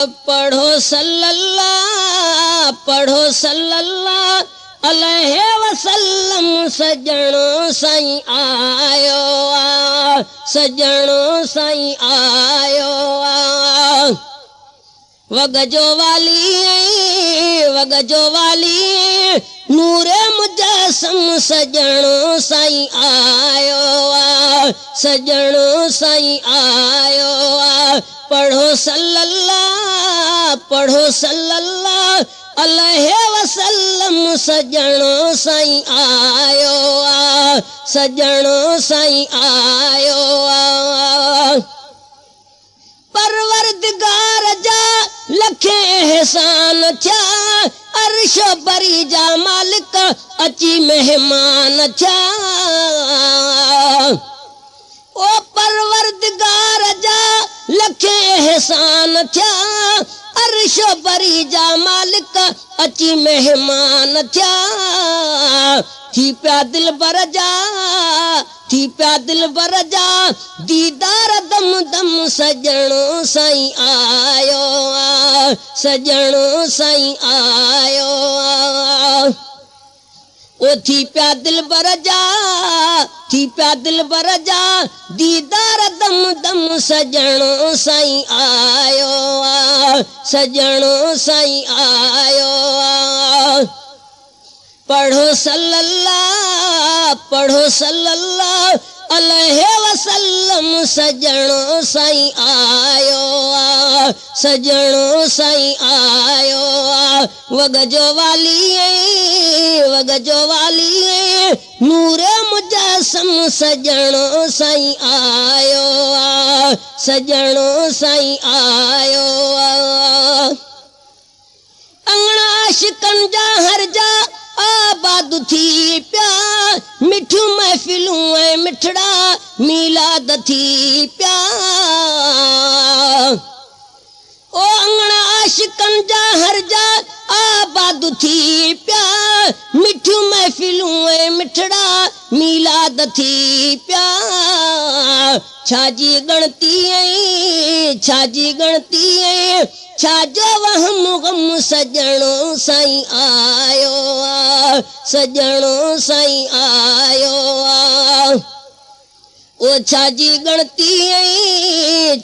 پڙهو صلي الله پڙهو صلي الله عليه وسلم سڄڻ سائين آيو آ سڄڻ سائين آيو آ وڳ جو والي وڳ جو والي نور مجسم سڄڻ سائين آيو آ سڄڻ سائين آيو آ پڙهو صلي الله پڙهو صلي الله عليه وسلم سڄڻ سائين آيو آ سڄڻ سائين آيو آ پروردگار جا لکين احسان ٿيا عرش بري جا مالڪ اچي مهمان ٿيا او پروردگار جا لکين احسان ٿيا عرش بري جا مالڪ اچي مهمان ٿيا ٿي پيا دلبر جا ٿي پيا دلبر جا ديدار دم دم سڄڻ سائين آيو آ سڄڻ سائين آيو آ او ٿي پيا دلبر جا ٿي پيا دلبر جا ديدار دم دم سڄڻ سائين آيو آ سڄڻ سائين آيو آ پڙهو صلي الله پڙهو صلي الله عليه وسلم سڄڻ سائين آيو آ سڄڻ سائين آيو آ وڳ جو والي وڳ جو والي نور مجسم سڄڻ سائين آيو آ سڄڻ سائين آيو آ اڱڻ عاشقن جا هر جا آباد ٿي پيا مٺيون محفلون ۽ مٺڙا ميلاد ٿي پيا او اڱڻ عاشقن جا هر جا آباد ٿي پيا مٺيون محفلون ۽ مٺڙا ميلاد ٿي پيا ڇا جي ڳڻتي ۽ ڇا جي ڳڻتي ۽ ڇا جو وهم غم سڄڻ سائين آيو آ سڄڻ سائين آيو آ او ڇا جي ڳڻتي ۽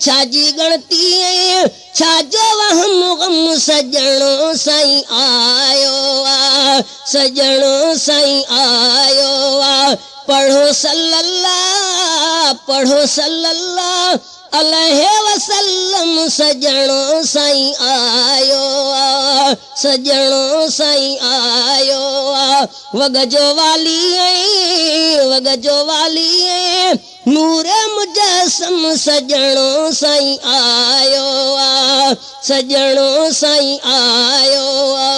ڇا جي ڳڻتي ۽ ڇا جو وهم غم سڄڻ سائين آيو آ سڄڻ سائين آيو آ پڙهو صلي الله پڙهو صلي الله عليه وسلم سڄڻ سائين آيو آ سڄڻ سائين آيو آ وڳ جو والي وڳ جو والي نور مجسم سڄڻ سائين آيو آ سڄڻ سائين آيو آ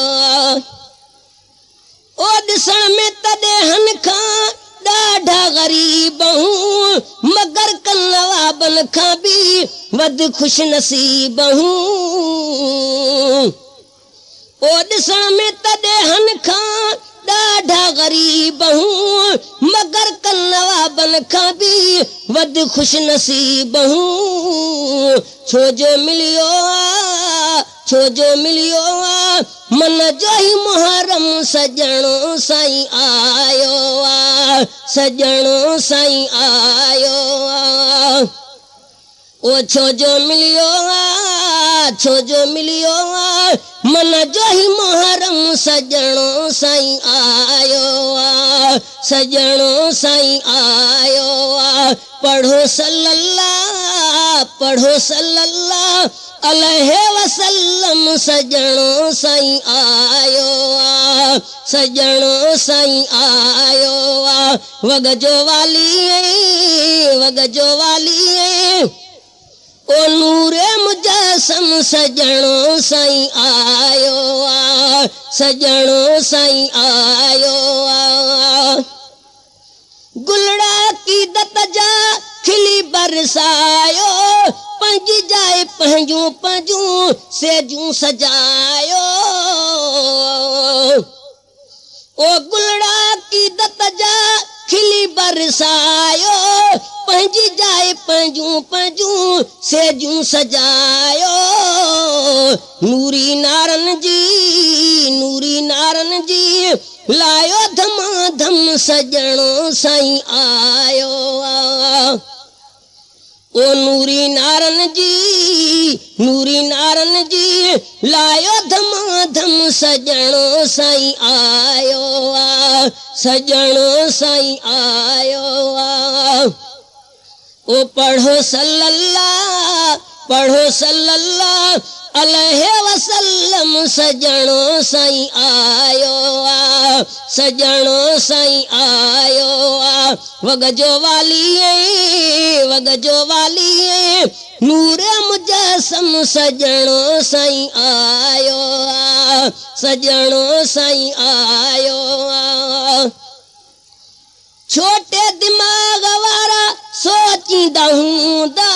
او ڏسڻ ۾ تڏهن کان ڏاڍا غريب هون مگر ڪن نوابن کان به وڌ خوش نصيب هون او ڏسڻ ۾ تڏهن کان ڏاڍا غريب هون مگر ڪن نوابن کان به وڌ خوش نصيب هون ڇو جو مليو آ ڇو جو مليو آ من جو ئي محرم سڄڻ سائين آيو آ سڄڻ سائين آيو آ او ڇو جو مليو آ ڇو جو مليو آ من جو ئي محرم سڄڻ سائين آيو آ سڄڻ سائين آيو آ پڙهو صلي الله پڙهو صلي الله عليه وسلم سڄڻ سائين آيو آ سڄڻ سائين آيو آ وڳ جو والي وڳ جو والي او نور مجسم سڄڻ سائين آيو آ سڄڻ سائين آيو آ گلڙا عقيدت جا کلي برسايو پنهنجي جاءِ پنهنجون پنهنجون سيجون سجايو او گلڙا عقيدت جا کلي برسايو پنهنجي جاءِ پنهنجون پنهنجون سيجون سجايو. نوري نعرن جي، نوري نعرن جي، لايو ڌما ڌم سڄڻ سائين آيو آ. او نوري نعرن جي، نوري نعرن جي، لايو ڌما ڌم سڄڻ سائين آيو آ، سڄڻ سائين آيو آ. او پڙهو صلي الله، پڙهو صلي الله عليه وسلم سڄڻ سائين آيو آ، سڄڻ سائين آيو آ. وڳ جو والي، وڳ جو والي، نور مجسم سڄڻ سائين آيو آ، سڄڻ سائين آيو آ. ڇوٽي دماغ وارا سوچيندا هوندا،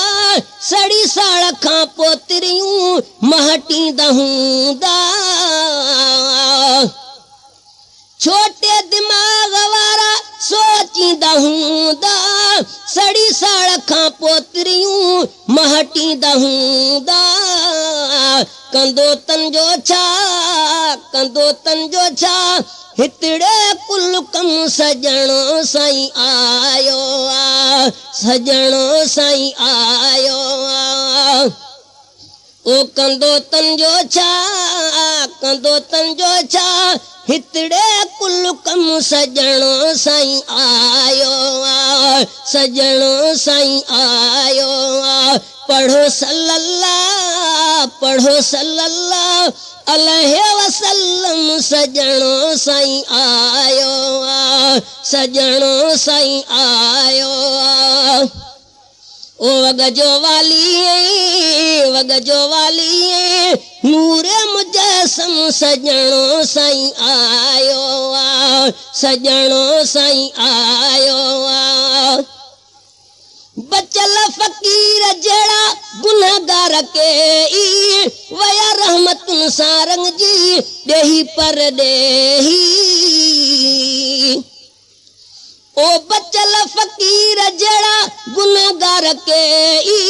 سڙي ساڙ کان پوتريون مهٽيندا هوندا. ڇوٽي دماغ وارا سوچيندا هوندا، سڙي ساڙ کان پوتريون مهٽيندا هوندا. ڪندو تن جو ڇا، ڪندو تن جو ڇا، هتڙي ڪل ڪم سڄڻ سائين آيو آ، سڄڻ سائين آيو آ. او ڪندو تن جو ڇا، ڪندو تن جو ڇا، هتڙي ڪل ڪم سڄڻ سائين آيو آ، سڄڻ سائين آيو آ. پڙهو صلي الله، پڙهو صلي الله عليه وسلم سڄڻ سائين آيو آ، سڄڻ سائين آيو آ. او وڳ جو والي، وڳ جو والي، نور مجسم سڄڻ سائين آيو آ، سڄڻ سائين آيو آ. بچل فقير جهڙا گنهگار ڪيئي، ويا رحمتن سان رڱجي ڏيهي پرڏيهي. او بچل فقير جهڙا گنهگار ڪيئي،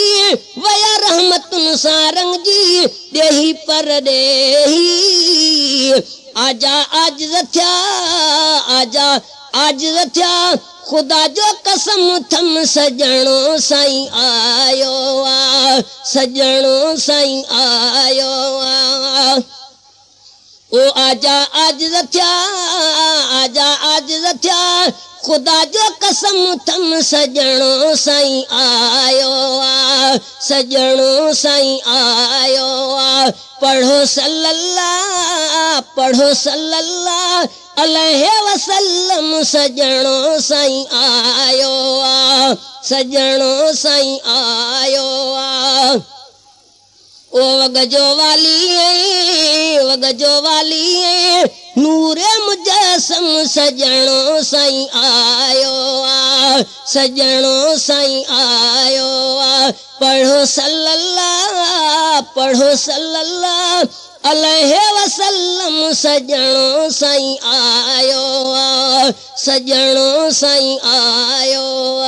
ويا رحمتن سان رڱجي ڏيهي پرڏيهي. آجا عاجز ٿيا، آجا عاجز ٿيا، خدا جو قسم ٿم سڄڻ سائين آيو آ، سڄڻ سائين آيو آ. او آجا عاجز ٿيا، آجا عاجز ٿيا، خدا جو قسم ٿم سڄڻ سائين آيو آ، سڄڻ سائين آيو آ. پڙهو صلي الله، پڙهو صلي الله عليه وسلم سڄڻ سائين آيو آ، سڄڻ سائين آيو آ. او وڳ جو والي، وڳ جو والي، نور مجسم سڄڻ سائين آيو آ، سڄڻ سائين آيو آ. پڙهو صلي الله، پڙهو صلي الله عليه وسلم سڄڻ سائين آيو آ، سڄڻ سائين آيو آ.